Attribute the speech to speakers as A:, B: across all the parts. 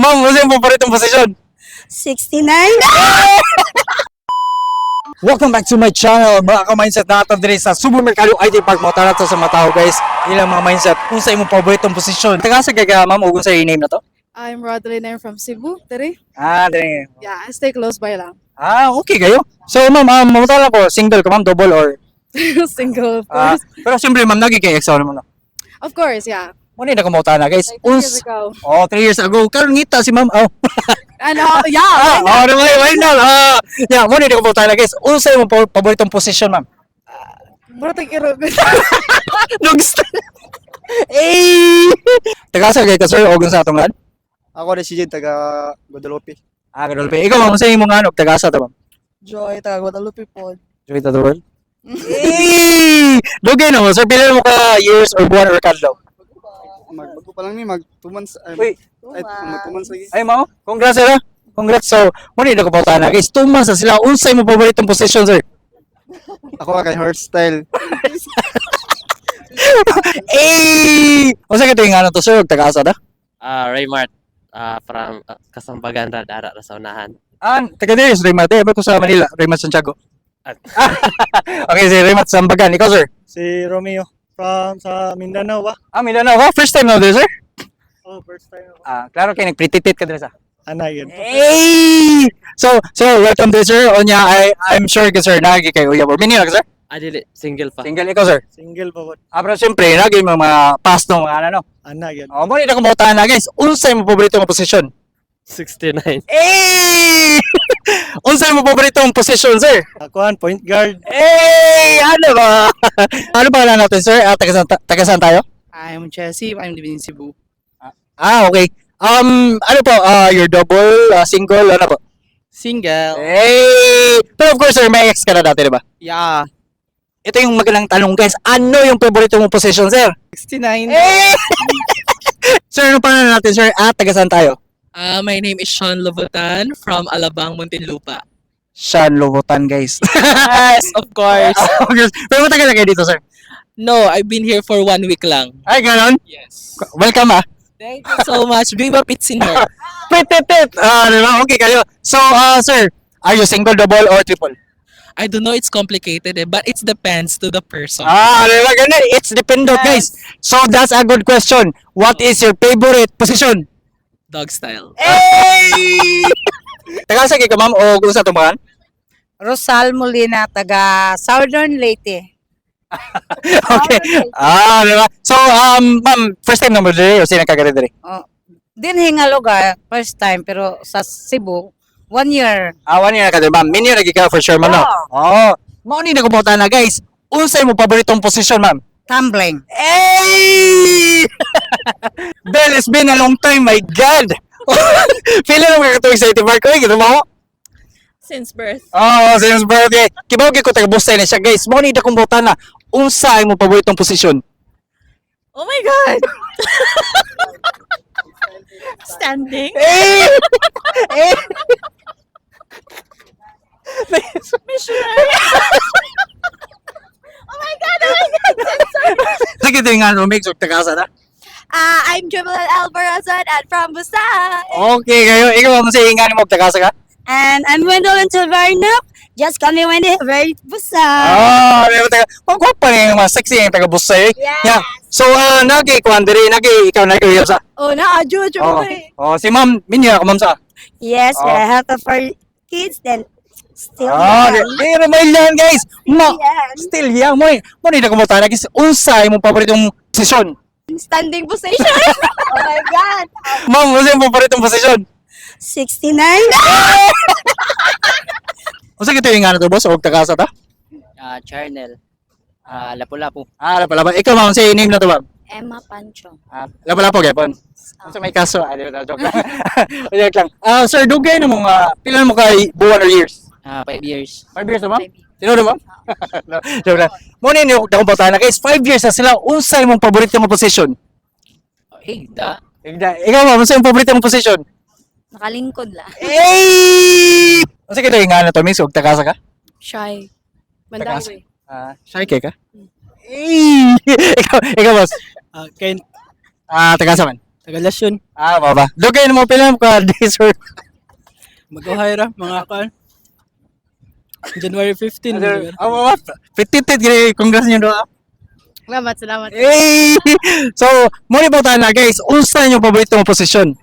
A: Ma'am, unsa imong paboritong posisyon?
B: 69?
A: Welcome back to my channel, mga ka-mindset. Natin diri sa Subo Mercado IT Park. Mo to sa mga tao, guys. Ilang mga mindset kung sa imong paboritong posisyon. Taga sa kay ma'am, ug unsa name na to?
C: I'm Rodeline. I'm from Cebu. Dere.
A: Ah, diri.
C: Yeah, I stay close by lang.
A: Ah, okay kayo. So ma'am, mo lang ko, single ka, ma'am, double or
C: Single, of
A: Ah,
C: course.
A: pero siyempre, ma'am, nagi kay ex mo, no?
C: Of course, yeah.
A: Mo ni na na, guys.
C: Like 3 years
A: Uns
C: ago.
A: Oh, 3 years ago. Karon ngita si ma'am. Oh.
C: And yeah,
A: Ah,
C: why not?
A: oh, di ba? Why not? Ah, yeah, mo ni na guys. Unsa imong paboritong position, ma'am?
C: Mura tag irog.
A: Dog style. Eh! Taga sa kay ka, sir, og sa atong lan?
D: Ako na si Jed, taga Guadalupe.
A: Ah, Guadalupe. Ikaw, ma'am, sa imong ano, taga sa to, ma'am?
C: Joy, taga Guadalupe po.
A: Joy to the world. Eh! Dugay na mo, sir. Pila mo ka years or buwan or kadlaw?
D: Magbago pa lang ni, mag 2 months. Ay,
A: Uy.
D: ay, mag 2 months lagi.
A: Ay, ma'am. Congrats, sir, ah. Congrats. So, mo ni na guys. 2 months na sila. Unsay mo paboritong position, sir?
D: Ako kay hairstyle.
A: Eh! Unsa ka tuwing ano to, sir? Og taga asa ta?
E: Ah, Raymart from Kasambagan ra dara ra sa unahan.
A: Ah, taga diri sa Raymart. Eh, ko sa Manila, Raymart Santiago.
E: At-
A: Okay, si Raymart Sambagan. Ikaw, sir?
F: Si Romeo from sa Mindanao ba?
A: Ah, Mindanao ka? First time na diri, sir?
F: Oh, first time ako.
A: Ah, klaro kay nagprititit ka diri sa.
F: Ana yun.
A: Hey! So, sir, welcome diri, sir. Onya, I'm sure ka, sir, nagi kay uyab or minyo ka, sir?
E: Ah, dili, single pa.
A: Single ikaw, sir.
F: Single pa ba?
A: Ah, pero siyempre, nagi mga past no, mga ano, no.
F: Ana yun.
A: Oh, mo ni na kumutan na, guys. Unsay mo paborito nga position?
E: 69.
A: Hey! Unsay mo paboritong position, sir?
F: Ako ang point guard.
A: Hey! Ano ba? Ano ba natin, sir? Ah, taga saan tayo?
G: I'm Jesse. I'm living in Cebu.
A: Ah, okay. Ano po, ah, your double, ah, single, ano po?
G: Single.
A: Hey! Pero of course, sir, may ex ka na dati, di ba?
G: Yeah.
A: Ito yung magandang tanong, guys. Ano yung paborito mong position, sir?
G: 69.
A: Hey! Sir, ano pangalan natin, sir? Ah, taga saan tayo?
G: My name is Sean Lobotan from Alabang, Muntinlupa.
A: Sean Lobotan, guys.
G: Yes, of course.
A: Of course. Pero matagal na kayo dito, sir?
G: No, I've been here for one week lang.
A: Ay, ganon?
G: Yes.
A: Welcome, ah.
G: Thank you so much. Viva Pitsinor.
A: Pit, pit, pit. Ah, di ba? Okay kayo. So, ah, sir, are you single, double, or triple?
G: I don't know, it's complicated eh, but it depends to the person.
A: Ah, di ba? Ganun. It's dependent, guys. So, that's a good question. What is your favorite position?
G: Dog style.
A: Hey! Taga sa ka, ma'am, o kung sa tumahan?
B: Rosal Molina, taga Southern Leyte.
A: Okay. Ah, di ba? So, ma'am, first time na mo diri o sino kagari diri?
B: Oh, dinhi nga lugar, first time, pero sa Cebu, one year.
A: Ah, 1 year na ka diri, ma'am. Minyo lagi ka for sure, ma'am, no? Oh. Mao ni nagumutan na, guys. Unsay mo paboritong position, ma'am?
B: Tumbling.
A: Hey! Bell, it's been a long time, my God! Feeling mo kakatuwing sa IT Park. Uy, kita mo?
C: Since birth.
A: Oh, since birthday. Kibaw gyud ko taga Busay na siya, guys. Mao ni dakong na. Unsa imong paboritong position?
C: Oh my God! Standing.
A: Eh! Eh!
C: Missionary. Oh my God! Oh my God!
A: Sige ito yung ano, mix og tagasa na.
C: I'm Jubilant Alvarazan and from Busan.
A: Okay, kayo. Ikaw mo sa ingan mo tagasa ka?
B: And I'm Gwendolyn Silvernuk. Just call me Wendy. Very busa.
A: Ah, di ba taga? Oh, gwapa ni yung mga sexy yung taga Busay.
B: Yes.
A: Yeah. So, nagi kuan diri, nagi ikaw nagi uyab sa.
C: Oh, na, adyo, adyo
A: Oh.
C: ko eh.
A: Oh, si ma'am, minya ako, ma'am, sa.
B: Yes,
A: Oh.
B: I have the four kids, then still
A: Ah, di,
B: young.
A: di ramay lang, guys. Ma,
B: Young.
A: still young mo. Mo ni nakumutan na, guys. Unsa imong paboritong posisyon?
C: Standing position.
B: Oh my God.
A: Ma'am, unsa imong paboritong posisyon?
B: 69?
A: Unsa kito yung ano to, boss? Og tagasa ta?
H: Ah, Charnel. Ah, Lapu-Lapu.
A: Ah, lapu-lapu. Ikaw, ma'am, say name na to, ma'am.
B: Emma Pancho.
A: Ah, lapu-lapu gyapon. Unsa may kaso? Ah, di ba, joke lang. Joke lang. Ah, sir, dugay na mo nga pila na mo kay buwan or years?
H: Ah, 5 years.
A: 5 years na, ma'am? Sino na, ma'am? No, joke lang. Mo ni dakong bata na, guys, 5 years na sila. Unsa imong paborito nga position?
H: Oh, higda.
A: Ikaw, ma'am, unsa imong paborito nga position?
B: Nakalingkod lang.
A: Eh! Unsa kito yung ano to, miss, og tagasa ka?
C: Shy.
A: Tagas.
C: Mandawi.
A: Ah, shy kay ka? Eh! Ikaw, ikaw, boss.
F: Ah, Ken,
A: Ah, tagasa man.
G: Tagalasyon.
A: Ah, baba. Dugay na mo pila ka days or
G: Mag-uhay ra mga kan. January 15.
A: Ah, baba. Petited gani, congrats niyo do.
C: Salamat, salamat.
A: Hey! So, mo ni ba na guys, unsa inyong paborito nga posisyon?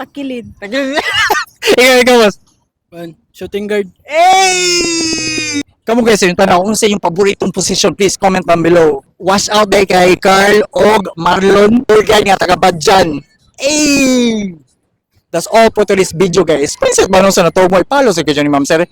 C: Takilid.
A: Ikaw, ikaw, boss.
G: One, shooting guard.
A: Hey! Kamu guys, yung tanaw, unsa inyong paboritong position, please comment down below. Watch out day kay Carl og Marlon tour guide nga taga Badjan. Hey! That's all for today's video, guys. Princess Banong sa natumo, ipalo sa kay ni Ma'am Sir.